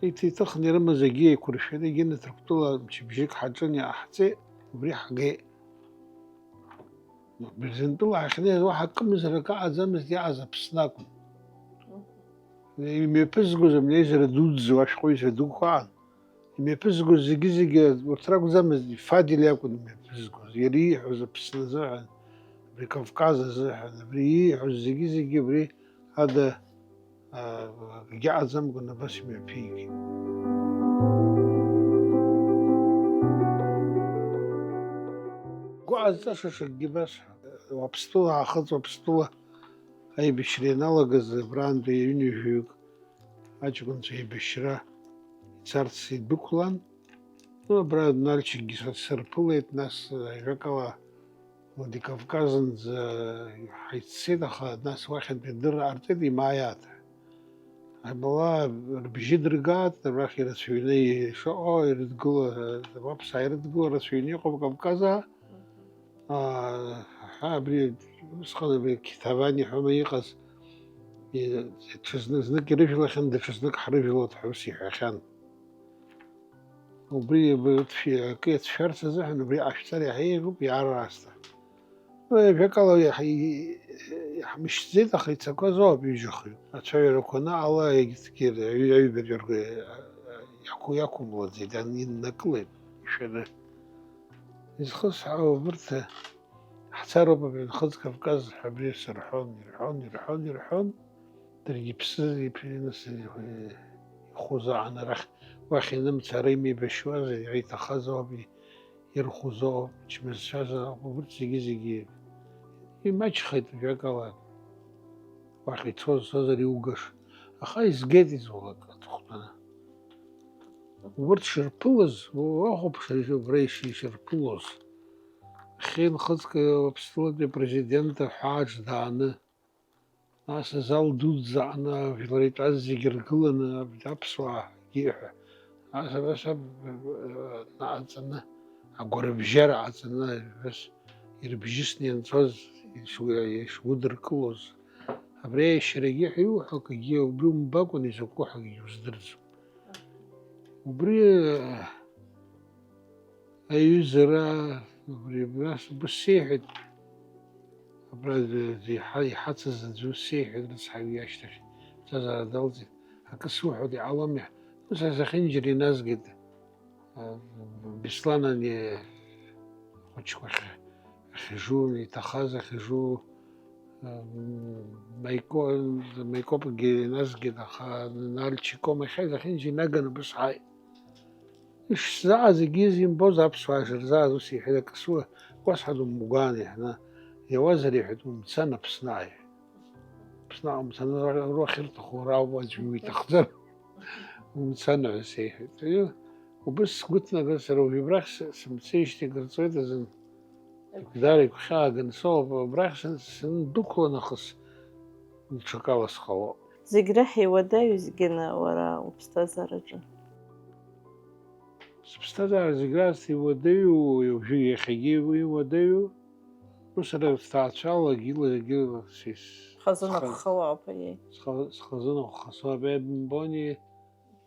иҭ-, иҭыхны ирымаз зегьы еиқәыршәаны, егьины Ҭырқәтәыла мчыбжьык ҳаҿын, иааҳҵеит, убри ҳгеит. Бырзентәыла ҳахьнеиз уаҳа акымзарак аҟаӡамызт, иааз Аԥсны акәын. Имҩаԥызгоз амнеизара дуӡӡа ашәҟәыҩҩцәа дуқәа аан. Имҩаԥызгоз зегьы-зегьы урҭ ракәӡамызт, Фадил иакәын имҩаԥызгоз, иара ииҳәоз Аԥсны азыҳәан, абри Кавказ азыҳәан, абри ииҳәоз зегьы-зегьы абри ада, а, акгьы аҟаӡамкәан абас имҩаԥигеит. Гәы ҟазҵаша ҽакгьы басҳәап. Уаԥстәыла аахыҵ, Уаԥстәыла аибашьра ианалагаз, абраантәи ҩынҩажәаҩык аҷкәынцәа еибашьра ицарц идәықәлан. Ну, абра Нальчикгьы са-, сырԥылеит, нас, ажәакала, Владикавказынӡа ҳаиццеит, аха нас уахьынтәи адырра ҟарҵеит, имааиааит. Ҳаибала рбжьы дыргааит, арахь ирацәаҩны ишыҟоу ирыдгыло, ауаԥсаа ирыдгыло рацәаҩны иҟоуп Кавказаа. Аа, ҳа абри усҟан абри Қьҭаван иҳәома иҟаз, и-, ҽазны, знык ирыжәлахьан, даҽазнык ҳрыжәлоит ҳәа ус иҳәахьан. Убри аб-, акы иацәшәарц азыҳәан убри ҟашәҵар иаҳа еиӷьуп, иаара аасҭа. Уи ажәакала иаҳ-, и-, иаҳмышьҭӡеит, аха ицақәаз ауп ҩыџьа-хҩык. Ацәажәарақәа анаҟала, егьырҭгьы аҩ-, аҩбатәи ргәы иақәу-, иақәымлаӡеит, ан-, иннакылеит ишәаны. Изхысҳәаау убырҭ, ҳцароуп абри Нхыҵ Кавказ ҳәа абри сырҳәон, ирҳәон, ирҳәон, ирҳәон. Даргьы иԥсы, иԥ-, иныс, ихәы заан арахь, уахь инымцар имеибашьуазеи, иара иҭахаз ауп, и-, ирхәыз ауп, ичмазцәаз ауп, убырҭ зегьы-зегьы имаҷхеит, ажәакала, уахь ицоз, цозар иугаша, аха изгеит изулак аҵыхәтәаны. Убырҭ шырԥылаз, уахәаԥш, убра иши-, ишырԥылоз, ахьы Нхыҵ Уаԥстәылатәи апрезидент аҳәааҿ дааны, нас азал дуӡӡаҟны ажәлар итәаз зегьы ргыланы, аԥсуаагьы ҳәа, нас абас аб-, наҟаҵаны, агәарабжьара ҟаҵаны, абас ирыбжьысны ианцоз ишгәы-, ишгәыдыркылоз, абри аиашьарагьы ҳәа иуҳәо акгьы убри умбакәан изакәу ҳәагьы уздырӡом. Убри, аиҩызара, убри, абас, убас сеиҳәеит, абра, иҳа-, иҳацыз аӡәы ус сеиҳәеит, рыцҳаҩ иашьҭахь ҵазаара далҵит, акы суҳәоит, иҟаломи, ус азахьынџьара иназгеит, а, Беслан ани ахәыҷқәа ахь-, ахьажу, иҭахаз ахьажу, Маико-, Маикопгьы иназгеит, аха Нальчиком иахьа изахьынџьа инаганы убас ҳааит. Ишсзааз егьи зимбоз аԥсуаа шырзааз ус иҳәеит, акы суа, уасҳәап, умгәаан, иҳәны, иауазар, иҳәеит, умцан Аԥсны ааи. Аԥсны умцан, уахь ирҭаху рауп, аӡәы уиҭахӡам. Умцан ҳәа сеиҳәеит. Убыс сгәы ҭнаган сара уажәы абрахь сы-, сымцеижьҭеи акыр ҵуеит азын. Даара игәхьааганы соуп, абрахь сын-, сындәықәла нахыс даҽакала сҟалоит. Зегь реиҳа иуадаҩу зегьы уара уԥсҭазаараҿы? Сыԥсҭазаара зегь раасҭа иуадаҩу, уажәы иахьагьы иуадаҩу, ус ара сҭаацәалагьы илагьы сис-, Хазына сха-, ххылаауп, аиеи. сха-, схазына хха соуп, ибымбони,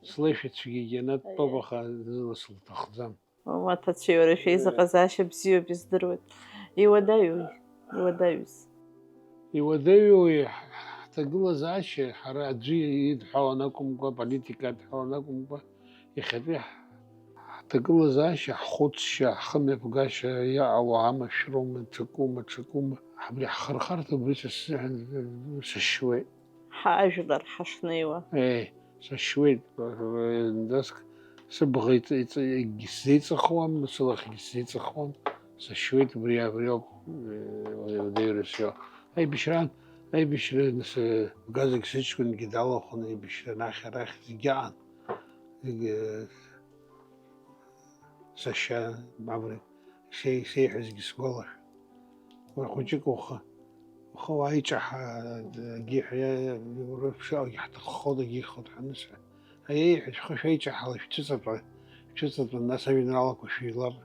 слеишәацәгьагьы анаттәоуп, Аиеи. Аха зыла сылҭахӡам. Мамаҭацәеи уара шәеизыҟазаашьа бзиоуп, издыруеит. Иуадаҩуи? Иуадаҩуи? Иуадаҩуи ҳ-, ҳҭагылазаашьа, ҳара аӡәы идҳәалан акәымкәа, аполитика адҳәалан акәымкәа, иахьатәи ҳ-, Ҳҭагылазаашьа, ҳхәыцшьа, ҳхымҩаԥгашьа иаҟало амашәыроума, ҽакума, ҽакума, абри ҳхырхарҭа убри са сзыҳәан сашьуеит. Ҳажәлар ҳашнеиуа. Еи, сашьуеит, наск сыбӷа иҵ-, иҵ-, егьсзеиҵыхуам, сылахьгьы сзеиҵыхуам, сашьуеит, убри, абриоуп, уадаҩра сио. Аибашьраан, аибашьра нас, газак сыҷкәынгьы далахәын, аибашьра анахь арахь зегь аан. Зегь, сашьа, абри, шеи-, шеиҳәазгьы сгәалашәоит. Уи хәыҷык ухы, ухы уааиҿаҳа, агьиҳәа, уара шәшааугьы ҳҭаххоит, агьихоит ҳәа анысҳәа. Аиеи ҳәа шәхы шәеиҿаҳала, шәцәыҵатәа, шәцәыҵатәа, нас ажәеинраалақәа шәыҩлап,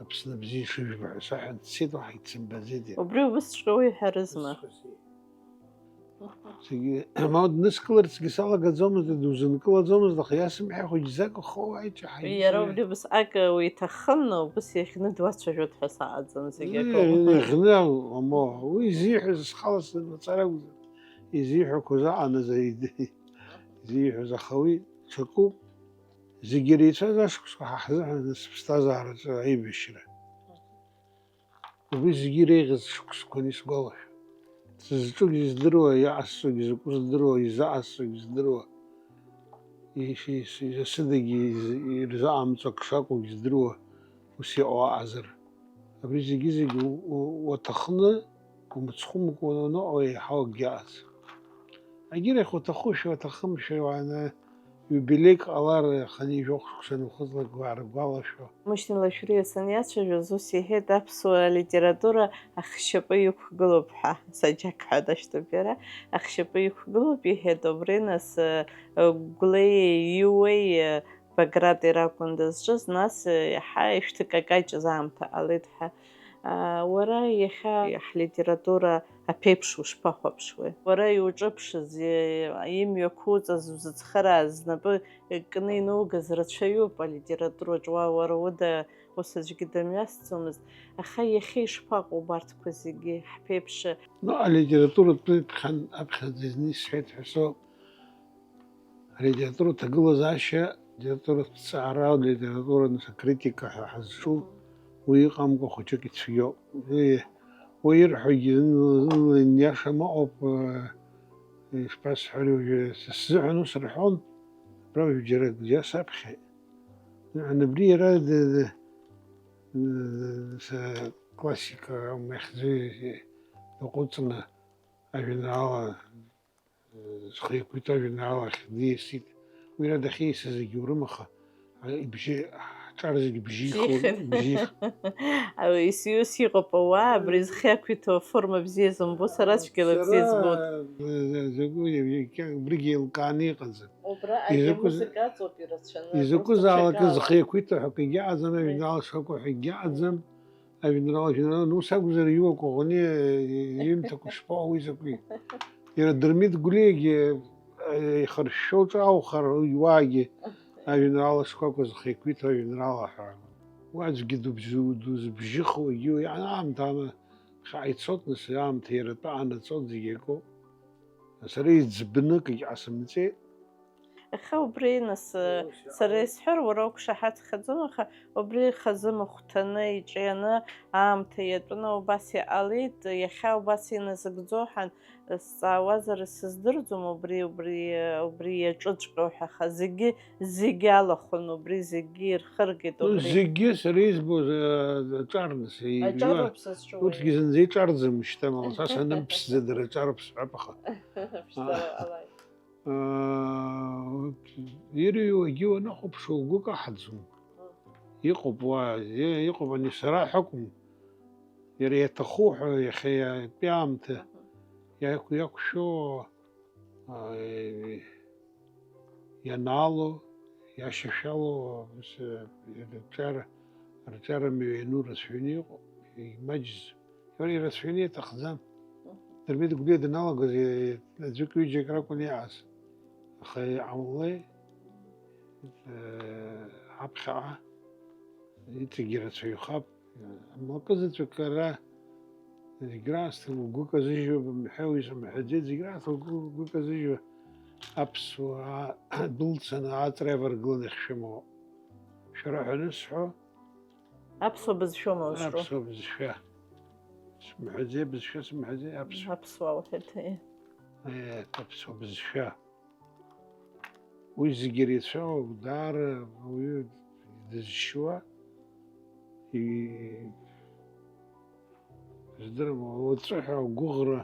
Аԥсны абзиа шыжәбо ҳәа саҳәан, дцеит, уаҳа ицымбаӡеит иара. Убри убысҵәҟьа уиҳәарызма? Зегьы, ма дныскыларцгьы салагаӡомызт, дузынкылаӡомызт, аха иасымҳәа хәыҷӡак ухы уааиҿаҳаит. Иара убри убасҟак уиҭахын, убыс иаӷьны дуацәажәоит ҳәа саҟаӡам, зегь акоуп. Иаӷьны, иаӷьны, уи изиҳәаз схала сымацара акәзар, изиҳәақәоз аҟаназы изиҳәоз, аха уи ҽакуп. Зегьы иреицәаз ашықәсқәа ҳа ҳзыҳәан нас ԥсҭазаараҿы аибашьра. Убри зегьы иреиӷьыз шықәсқәан исгәалашәоит. Сызҿугьы здыруа, иаасцогьы закәу здыруа, изаасцогьы здыруа, ис-, ис-, исыдагьы из-, ирзаамҵо ак шакәугьы здыруа, ус иҟоу аҟазар. Абри зегьы-зегьы у-, у-, уаҭахны, умыцхәымкәа уаныҟоу еиҳау акгьы ыҟаӡам. Агьырахь уаҭахушәа, уаҭахымшәа, уааны иубилеик ҟалар, хынҩажәохә шықәса анухыҵлак, уааргәалашәо. Мушьни Лашәриа саниацәажәоз, ус иҳәеит, аԥсуа литература ахшьапы иқәгылоуп ҳәа, саџьак ҳәа дашьҭоуп иара, ахшьапы иқәгылоуп, иҳәеит, убри нас, э, Гәлеи Иуеи, э, Баграти ракәын дызҿыз, нас, э, иаҳа ишәҭыкакаҷыз аамҭа ҟалеит ҳәа. Аа, уара иахьа ҳлитература аԥеиԥш ушԥахәаԥшуеи? Уара иуҿыԥшыз, имҩақәуҵаз, узыцхырааз, знапы кны инугаз рацәаҩуп алитератураҿ, уа уара уда ус аӡәгьы дамҩасӡомызт, аха иахьа ишԥаҟоу убарҭқәа зегьы ҳԥеиԥшы? Ну, алитературатә ԥхьан аԥхьаӡа изны исҳәеит ҳәа соуп. Алитературатә ҭагылазаашьа, литературатә ҭҵаара, литературатә акритика ҳәа ҳазҿу, уи ыҟамкәа хәыҷык ицәгьоуп. Уи, уи ирҳәогьы ын-, ын-, иашам ыҟоуп, э, ишԥасҳәари уажәы, са сзыҳәан ус рҳәон, абра уажә џьара акгьы саԥхьеит. Абри иара д-, д-, д-, са классика аума иахьӡу, даҟәыҵны ажәеинраала Зхы еиқәиҭу ажәеинраала ахь диасит. Уи иара дахьиасыз зегьы урым, аха, а, ибжьы, ҳҿар зегьы бжьихуан, бжьихуан. Бжьихуан. Исиус иҟоуп ауаа, абри зхы иақәиҭу аформа бзиа зымбо, сара цәгьала бзиа збоит. Сара, э, закәу, иа-, иа-, убригьы еилкааны иҟаӡам. Убра изакәыз-, агьамузыка аҵоуп ирацәаны, изакәызаалак просто зхы иақәиҭу ҳәа акгьы аҟаӡам, ажәеинраала шакәу ҳәа акгьы аҟаӡам. Ажәеинраала, ажәеинраала, ну, ус акәзар, иуаку ӷәӷәаны иҩымҭақәа шԥаҟоу, уи закәи? Иара Дырмит Гәлиагьы, э, ихыршәшәо ҿааухар, уаагьы ажәеинраала шкәакәа зхы еиқәиҭу ажәеинраала ҳәа. Уи аӡәгьы дубжьу-, дузбжьыхуагьы уи аамҭа ама-, ԥхьаҟа ицоит, нас, аамҭа иара атәы анаҵоит, зегь акоуп. Сара иӡбны акгьы ҟасымҵеит. Аха убри, нас, сара исҳәар, уара уқәшаҳаҭхаӡом, аха убри хазы махәҭаны, иҿианы, аамҭа иатәны убас иҟалеит, иахьа убас иназыгӡо ҳәа сҵаауазар, сыздырӡом, убри, убри, убри иаҿыҵәҟьоу ҳәа, аха зегьы, зегьы алахәын, убри зегьы ирхыргеит, ну, убри. Зегьы сара избоз, э, аҿар, нас, аҿароуп сызҿу, урҭгьы зынӡа иҿарӡам шьҭа, мала, са санымԥсӡа дара аҿароуп сҳәап, аха. Шьҭа ҟалааит. Аа, вот, ирыҩуагьы уанахәаԥшуа угәы каҳаӡом. Мм. Иҟоуп уа, и-, иҟоуп, ани сара ҳәа акәым. Иара иаҭаху ҳәа иахьа иатәи аамҭа Мгм. иақә-, иақәшәо, аа, ианаало, иашьашәало, ус, рҿиара, рҿиара мҩа иану рацәаҩны иҟоуп, имаҷӡам. Иара ирацәаҩны иаҭахӡам. Мгм. Дырмит Гәлиа даналагоз, е-, аӡәык-ҩыџьак ракәын иааз. Аха иҟамлеи, э, аԥхьаҟа иҵегьы ирацәаҩхап. Млакы заҵәык ара зегь раасҭа лгәы казыжьуа бымҳәеи, уи сымҳәаӡеит, зегь раасҭа лгәы, лгәы казыжьуа аԥсуаа дәылцаны аҵра иаваргыланы иахьшәымоу. Шәара ҳәа анысҳәо, аԥсуа бызшәоума узҿу? Аԥсуа бызшәа. Сымҳәаӡеи, бызшәа сымҳәаӡеи, аԥсуа. Аԥсуа уҳәеит, ии. Ееҭ, аԥсуа бызшәа. Уи зегьы иреицәоу, даара ауаҩы дызшьуа, и-, здырам, уаҵәы ҳәа угәыӷра,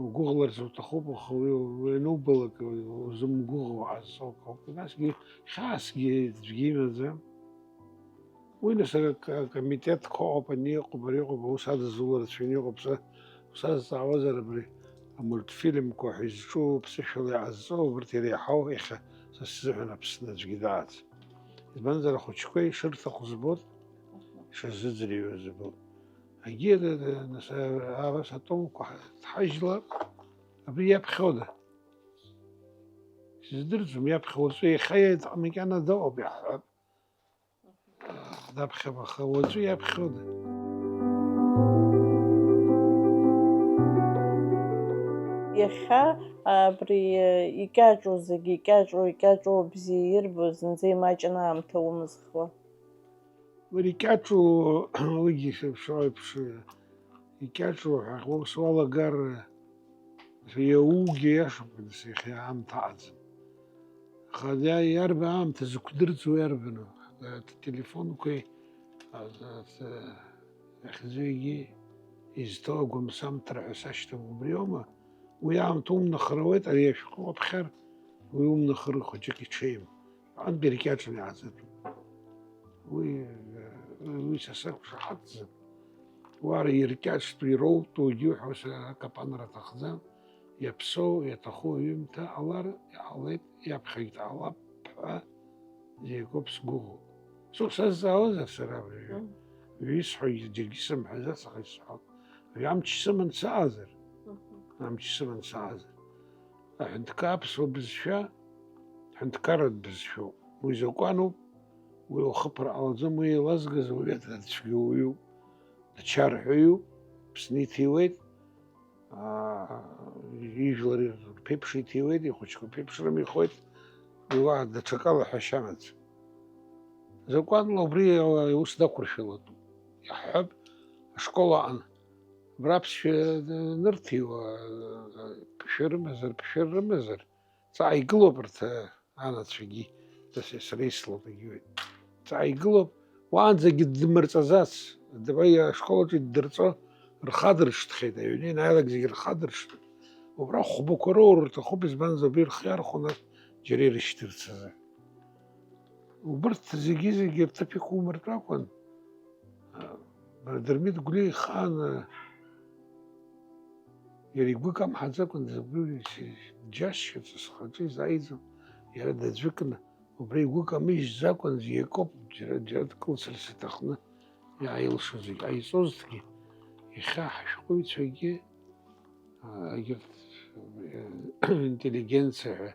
угәыӷларц уҭахуп, аха уи, уи анубалак, узымгәыӷуа ҟазҵо акоуп. Насгьы хьаасгьы аӡәгьы имаӡам. Уи нас ак-, акомитетқәа ыҟоуп, ани ыҟоуп, ари ыҟоуп, аус адызуларцәа ани ыҟоуп, са, сазҵаауазар абри амультфильмқәа ҳәа изҿу, ԥсышәала иҟазҵо, убырҭ иреиҳау иахьа са сзыҳәан Аԥсны аӡәгьы дааӡам. Избанзар, ахәыҷқәа ишырҭаху збоит, ишазыӡырҩуа збоит. Егьи, д-, д-, нас, а-, абас атомқәа ҳ-, дҳажьлар, абри иаԥхьода? Сыздырӡом, иаԥхьа уаҵәы иахьа иаҵ-, макьана дыҟоуп, иаҳҳәап. Даԥхьап, аха уаҵәы иаԥхьода? Иахьа абри икьаҿу зегьы икьаҿу, икьаҿу бзиа ирбо, зынӡа имаҷны аамҭа умызхуа. Уи икьаҿу, уигьы шәыԥшуа еиԥш, икьаҿу ҳәа ус уалагар, иаугьы иашоуп, нас иахьа аамҭа аӡам. Аха иа-, иарбан аамҭа зықәдырӡуа иарбану? Ателефонқәеи, а, а, а, иахьӡугьы изҭо агәамсамҭра ҳәа сашьҭам, убриоума? Уи аамҭа умнахыр ауеит, ари ашәҟәы уаԥхьар, уи умнахыр хәыҷык иҽеим. Антәи ркьаҿны иаазыртуп. Уи, уи са сақәшаҳаҭӡам. Уа иркьаҿтәу, ироутәугьы ҳәа са акапанра аҭахӡам. Иаԥсоу, иаҭаху аҩымҭа ҟалар иҟалеит, иаԥхьагь дҟалап ҳәа зегь акоуп сгәыӷуа. Сыхә сазҵаауазар сара уажәы? Мм. Уажәы исҳәогьы џьаргьы сымҳәаӡац, аха исҳәап. Уажәы амч сыман саазар? Мгм. Амч сыман саазар? Аҳәынҭқар аԥсуа бызшәа, ҳәынҭқарратә бызшәоуп. Уи закәануп, уи ухыԥар ҟалаӡом, уи еилазгаз ауаҩы дацәгьоуҩуп, дычарҳәаҩуп, Аԥсны иҭиуеит, аа, ижәлар рԥеиԥш иҭиуеит, ихәыҷқәа ԥеиԥшрым ихоит, уи уаҳа даҽакала ҳәашьа амаӡам. Закәанла убри иус дақәыршәалатәуп. Иаҳҳәап, ашкол аҟны. Абра аԥсшәа нырҭиуа, ԥышәа рымазар, ԥышәа рымазар, ҵаа игылоуп арҭ, анацәагьы, сара ислоуп, егьиуеит. Ҵаа игылоуп, уаанӡагьы дмырҵаӡац, дабаи ашкол аҿы иддырҵо, рхадыршҭхьеит, аҩны ианааилак зегьы рхадыршҭуеит. Убра хәбақәа роур рҭахуп, избанзар, убри рхы иархәаны џьара ирышьҭырц азы. Убырҭ зегьы-зегьы рҭыԥ иқәумыртәакәан, а, Дырмит Гәлиа ихаан, а, иара игәы камҳаӡакәан, зыгәы џьасшьац, схаҿы изааиӡом, иара даӡәыкны, убра игәы камыжьӡакәан, зегь акоуп, џьара, џьара дкылсырц иҭахны иааилшо зегь ҟаиҵозҭгьы, иахьа ҳашәҟәыҩҩцәагьы, а, егьырҭ, э, интеллигенциа ҳәа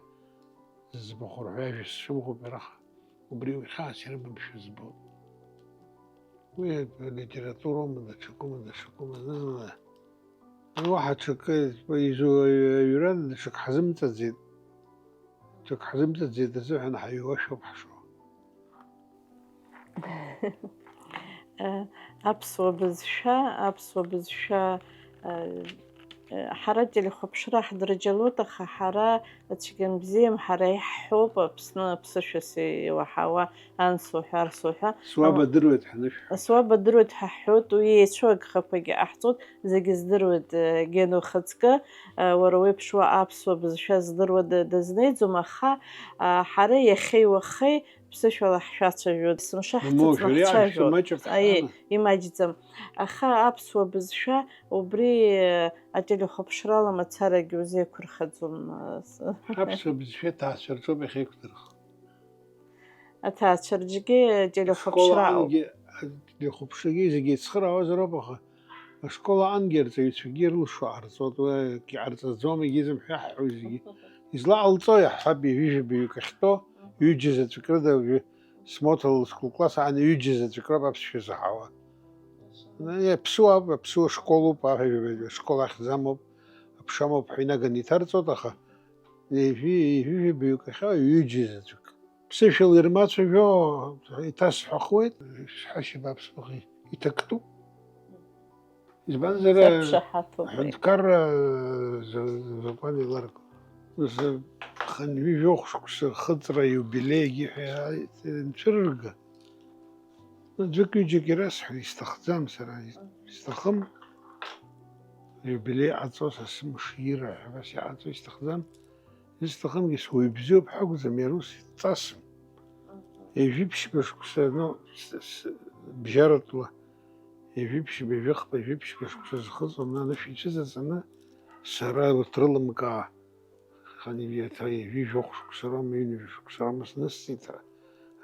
зыӡбахә рҳәо ажәа сцәымӷуп, иара убри уи хьаас ирымамшәа збоит. Уи алитературоума, даҽакума, даҽакума, зны-зынла. Уи уаҳа ҽакы изу-, аҩра даҽак ҳазымҵаӡеит. Ҽак ҳазымҵаӡеит азыҳәан ҳаҩуашәоуп ҳшоу. Аԥсуа бызшәа, аԥсуа бызшәа, ҳара телехәаԥшра ҳдырџьалоит, аха ҳара цәгьам-бзиам, ҳара иаҳҳәоуп Аԥсны аԥсышәас иуаҳауа, анс уҳәа, арс уҳәа. Суаб адыруеит ҳанышәҳәа. Суаб адыруеит ҳәа ҳҳәоит, уи еицәоу агхақәагьы ҟаҳҵоит, зегьы здыруеит, Гена ухаҵкы, уара уеиԥш уа аԥсуа бызшәа здыруа д-, дазнеиӡом, аха, ҳара иахьеи уахеи ԥсышәала ҳшәацәажәоит, есымша ҳҭыҵны ҳцәажәоит. Аиеи, имаҷӡам. Аха аԥсуа бызшәа убри ателехәаԥшрала мацарагьы узеиқәырхаӡом. Аԥсуа бызшәа аҭаацәа рҿоуп иахьеиқәдырхо. Аҭаацәа рҿгьы ателехәаԥшра ауп. Ателехәаԥшрагьы зегьы еицхыраауазароуп, аха ашкол аҟынгьы арҵаҩцәагьы ирылшо ҟарҵоит, уи акгьы ҟарҵаӡом, егьизымҳәа иаҳҳәои зегьы. Излаҟалҵои, иаҳҳәап, ҩажәи жәаба ҩык ахьтәоу, ҩыџьа заҵәык рыда уажәы смоҭала скласс аан ҩыџьа заҵәык роуп аԥсшәа заҳауа. Иаԥсуа ауп, аԥсуа школуп, ашкол ахьӡ амоуп, аԥша амоуп ҳәа инаганы иҭарҵоит, аха ҩажәи, ҩажәи жәаба ҩык ахьтәоу ҩыџьа заҵәык. Сышәала ирмацәажәо иҭасҳәахуеит, шәҳәашьа бааԥсқәа иҭактәуп. Избанзар, Сақәшаҳаҭуп. Аҳәынҭқарра за-, закәан еиларго. Зы хынҩажәа шықәса хыҵра иубилеигьы ҳәа инцәырырга. Аӡәык-ҩыџьак ирасҳәар исҭахӡам сара, исҭахым. Аиубилеи ҟаҵо, са сымшира ҳәа абас иҟаҵо исҭахӡам. Исҭахымгьы суаҩ бзиоуп ҳәа акәӡам, иара ус иҵасым. Ҩажәи ԥшьба шықәса, ну, с-, с-, бжьаратәла, ҩажәи ԥшьба, ҩажәи хԥа, ҩажәи ԥшьба шықәса зхыҵуа, мна анышә ицәыҵаҵаны, сара урҭ рылымкаа, ханибиаҭа ҩажәи жәохә шықәса роума, ҩынҩажәа шықәса роума снысҵеит ҳәа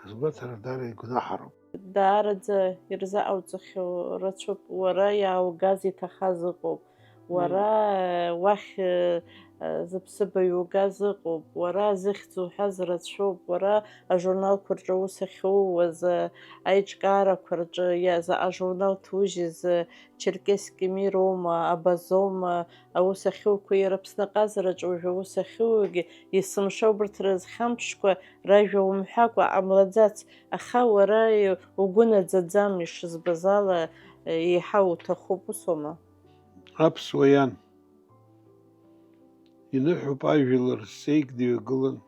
азгәаҭара даара игәнаҳароуп. Даараӡа ирзаҟауҵахьоу рацәоуп, уара иааугаз иҭахаз ыҟоуп, уара, уахь, э, э, зыԥсыбаҩ угаз ыҟоуп, уара зыхьӡ уҳәаз рацәоуп, уара ажурналқәа рҿы аус ахьууаз, э, аиҿкаарақәа рҿы иа-, заҟа журнал ҭужьыз, э, Черкесск Кемир аума, Абазоума, аус ахьуқәу, иара Аԥсны аҟазараҿы уажәы аус ахьуугьы, есымша убарҭ рызхьамԥшкәа ражәа умҳәакәа ҟамлаӡац, аха уара угәы наӡаӡам, ишызбаз ала, еиҳа уҭахуп, усоума? Аԥсуа иан. Иныҳәоуп ажәлар, сҵеик дҩагылан,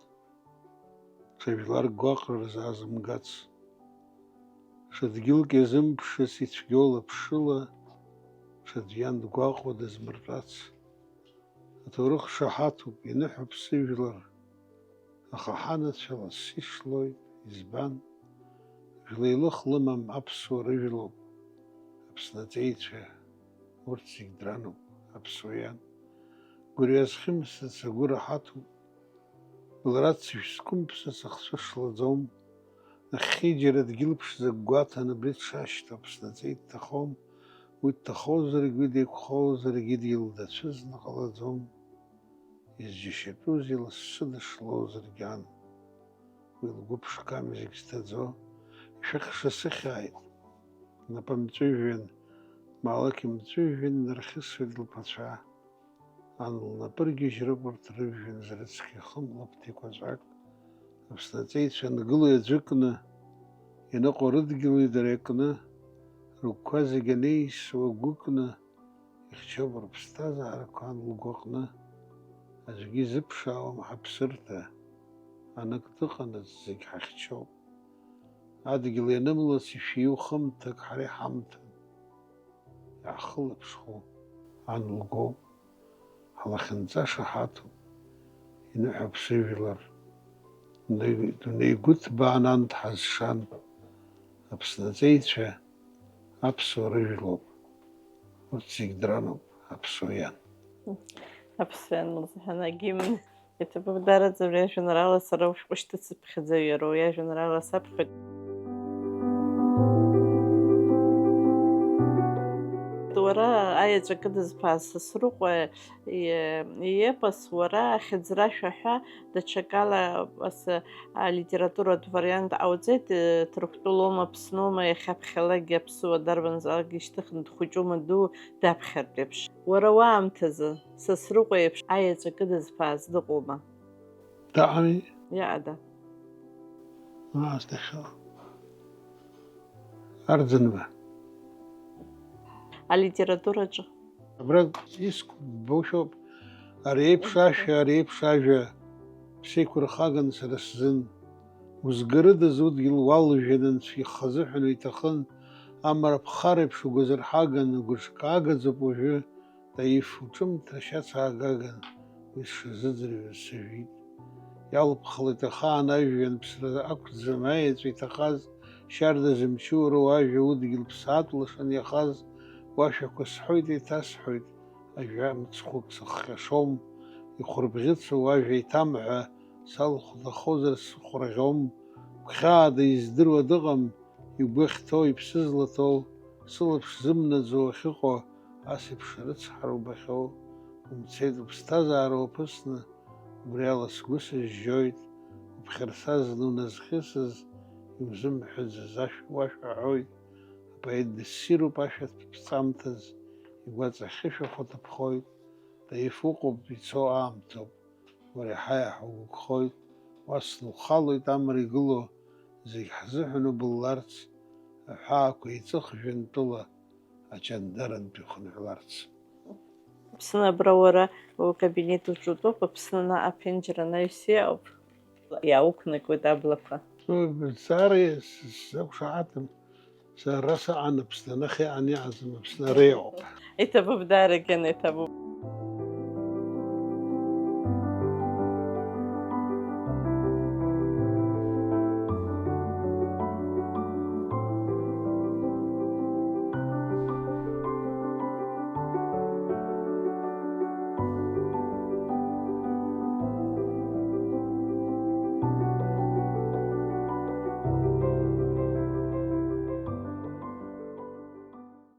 ҽа жәлар гәаҟра рзаазымгац. Ҽа дгьылк иазымԥшыц ицәгьоу лаԥшыла, ҽаӡә иан дгәаҟуа дызмыртәац. Аҭоурых шаҳаҭуп, иныҳәоуп сыжәлар, аха ҳанацәа лассы ишлоит, избан? Жәлеилых лымам аԥсуа рыжәлоуп, Аԥсны аҵеицәа, урҭ зегь дрануп, аԥсуа иан. Гәырҩа зхьымсыц агәы раҳаҭуп, лара цыжә зқәымԥсыц ахцәы шлаӡом. Нахьхьи џьара дгьыл ԥшӡак гәаҭан, абри дшашьҭоу Аԥсны аҵеи дҭахом, уи дҭахозаргь, уи деиқәхозаргь идгьыл дацәыӡны ҟалаӡом. Изџьашьатәузеи лассы дышлоу зыргьан? Уи лгәы ԥшқам зегь зҭаӡо, ишәыхша сыхьааит. Напы мҵәыжәҩан, малықь мҵәыжәҩан инархьысуеит лԥацәа. Ан лнапы ргьежьроуп урҭ рыжәҩан зрыцқьахым лаԥҭа еиқәаҵәак. Аԥсны аҵеицәа ангылои аӡәы кны, ианыҟоу рыдгьыли дара икны, рыгәқәа зегь анеисуа гәыкны, ихьчоуп рыԥсҭазаарақәа ан лгәы аҟны. Аӡәгьы изыԥшаауам ҳаԥсырҭа, анык дыҟанаҵ зегь ҳахьчоуп. Адгьыл ианымлац ишәиу хымҭак ҳара иҳамҭан. Иаҳхылаԥшхәу ан лгәоуп, ҳлахьынҵа шаҳаҭуп, иныҳәоуп сыжәлар. Дунеи, дунеи гәыҭбаан ан дҳазшан, Аԥсны аҵеицәа аԥсуа рыжәлоуп. Урҭ зегь дрануп аԥсуа иан. Аԥсуа иан лзыҳәан агимн. Иҭабуп, даараӡа, уи ажәеинраала сара ушәҟәы шьҭыцыԥхьаӡаҩ иароу иажәеинраала саԥхьоит. Уара аеҵәа кыдызԥааз Сасрыҟәа и-, иепос, уара ахьыӡрашәа ҳәа, даҽакала ас-, алитературатә вариант ҟауҵеит, э, Ҭырқәтәылоума, Аԥсноума, иахьаԥхьалакгьы аԥсуа дарбанзаалакгьы ишьҭыхны дхәыҷума, ду даԥхьартә еиԥш. Уара уаамҭазы Сасрыҟәа еиԥш аеҵәа кыдызԥааз дыҟоума? Даҟами. Иаада. Аас дахьыҟоу. Арӡынба. Алитератураҿы. Абра иск-, ббошәоуп. Ари еиԥш ашәа, ари еиԥш ажәа ԥсеиқәырхаган сара сзын. Узгарыдаз удгьыл уалжәан, анцәа ихазыҳәан уиҭахын, амра ԥхареиԥш угәазырҳаган, угәыҿкаагаӡоуп уажәы, Таиф, уҿымҭра шьац аагаган, уи сшазыӡырҩуаз сажәит. Иалԥхалеит ахаан ажәҩан, ԥсра ақәӡам аеҵәа иҭахаз, шьарда зымчу уара уажәа удгьыл ԥсаатәла шаниахаз, уашәақәа сҳәоит, еиҭасҳәоит, ажәа мыцхәык сыхҟьашом, ихәырбӷьыцу уажәа иҭамҳәа, салхәҭахозар сыхәраӷьом, гәхьаада издыруа дыҟам, игәы ахьҭоу, иԥсы злаҭоу, сылаԥш зымнаӡо ахьыҟоу, ас еиԥш рыцҳара убахьоу, умцеит, уԥсҭазаара уаԥысны, убри ала сгәы сыжьжьоит, уԥхьарца зны уназхьысыз, иузымҳәаӡаз ашәа уашәа аҳәоит, апоет дассируп ашәа ԥҵамҭаз, игәаҵа ахьышәахәа ҭыԥхоит, Таиф уҟоуп, ицо аамҭоуп, уара иаҳа-иаҳа угәыкхоит, Уа слыхалоит амра игыло, зегь ҳзыҳәан убылларц, аҳәаақәа еиҵых жәантәыла аҷандарантә ихынҳәларц. Аԥсны абра уара укабинет уҿутәуп, Аԥсны наҟ аԥенџьыр анаҩс иҟоуп. Иаауқәнакуеит аблақәа. Бзиара сзақәшаҳаҭым, сара саан Аԥсны, анахь иаан иаазым Аԥсны ара иҟоуп. Иҭабуп, дааракьаны иҭабуп.